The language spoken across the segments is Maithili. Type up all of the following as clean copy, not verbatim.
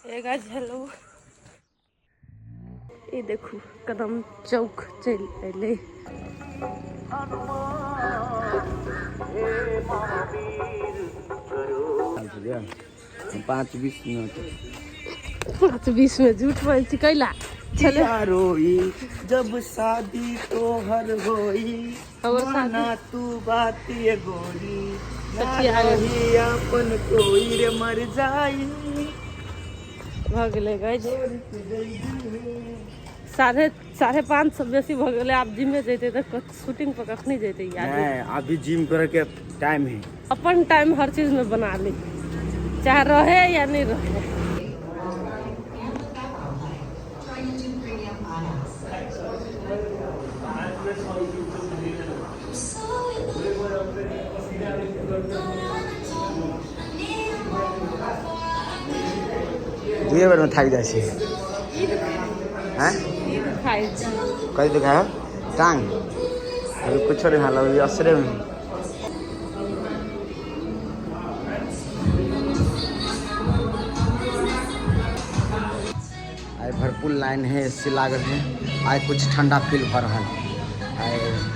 हे गाइस हेलो, ई देखू कदम चौक चलि अयलै। पाँच बीस मिनट। 5:20 में झूठ बोल छी कैला छले। रोई जब शादी तोहर होई, हमर शादी- माना तू बात ये गोरी ना सखी आ गेल। रही अपन कोई रे मर जाई। भऽ गेलै गाइस, 5:30 से बेसी भऽ गेलै। आब जिमे जैतै तऽ शूटिंग पर कखनी जैतै यार? नहीं, अभी जिम करे के टाइम है। अपन टाइम हर चीज में बना ली, चाहे रहे या नहीं रहे। दुए बेर में थाकि जाइ छी। हैं? ई दुखाइ छै। कथी दुखाय? टांग? अभी कुछो नहीं हाल, अभी असरे में। आइ भरपूर लाइन है, एसी लागल है, आइ कुछ ठंडा फील भऽ रहल है आइ।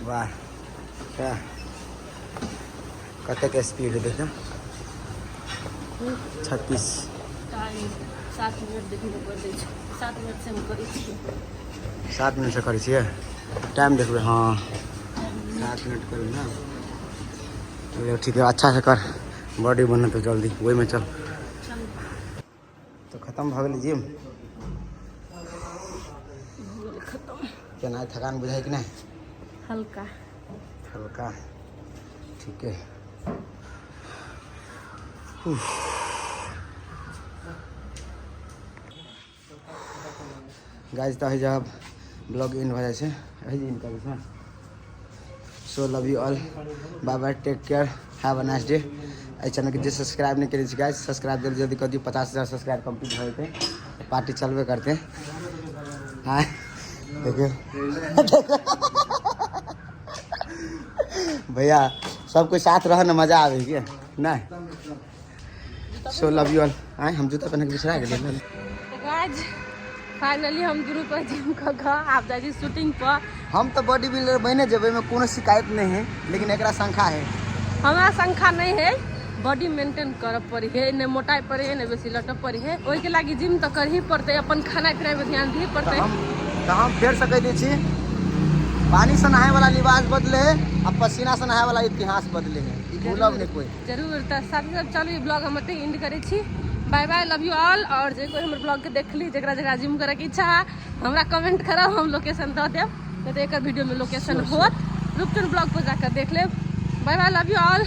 वाह, क्या कतेक स्पीड है देखियौ, 36। टाइम 7 मिनट देखने पर दै छै, 7 मिनट से हम करै छियै। 7 मिनट से करै छियै? टाइम देखबै। हाँ, 7 मिनट करू ने। चलो ठीक है, अच्छा से कर, बॉडी बनत जल्दी ओहिमे। चल। चल। तऽ खतम भऽ गेलै जिम? भऽ गेलै खतम। केना थकान बुझाइ कि नहि? हल्का। हल्का, ठीक है। गाइस, तऽ जब ब्लॉग एंड भऽ जाइ छै, एहि एंड करै छै। So love you all, bye bye, take care, have a nice day. एहि चैनलके जे सब्सक्राइब नहि करै छी गाइस, सब्सक्राइब जल्दी जल्दी कऽ दियौ। 50,000 सब्सक्राइब कम्प्लीट भऽ जेतै, पार्टी चलबे करतै। हाँ, देखियौ भैया, सब कोई साथ रह ने, मजा आबै के नहि? So love you all. आय हम जूता पहिने के बिसरा गेलियै। तऽ गाइस, फाइनली हम दुनू पर जिम कऽ कऽ आब जाइ छी शूटिंग पर। हम तऽ बॉडी बिल्डर बने जेबै, एहिमे कोनो शिकायत नहि है, लेकिन एकरा शंका है। हमरा शंका नहीं है। बॉडी मेंटेन करऽ पड़ी है, नहि मोटाइ पड़े है, नहि बेसी लटक पड़ी है। ओहिके लागि जिम तऽ करही पड़तै, अपन खाना पीना पे ध्यान दिहे तऽ पड़तै। हम फेर से कहि दै छी, पानी से नहाय वाला लिबास बदले है आ पसीना से नहाय वाला इतिहास बदले है, ई भूलब नहि कोई। जरूर। तऽ साथी सब, चलू, ई ब्लॉग हम एतै एंड करै छी। Bye bye, love you all. और जे कोई हमर ब्लॉग के देखली, जेकरा जेकरा जिम करे के इच्छा है, हमरा कमेंट करब, हम लोकेशन दऽ देब। नहीं तऽ एकर वीडियो में लोकेशन होत, रूपचंद ब्लॉग पर जाकर देख लेब। Bye bye, love you all.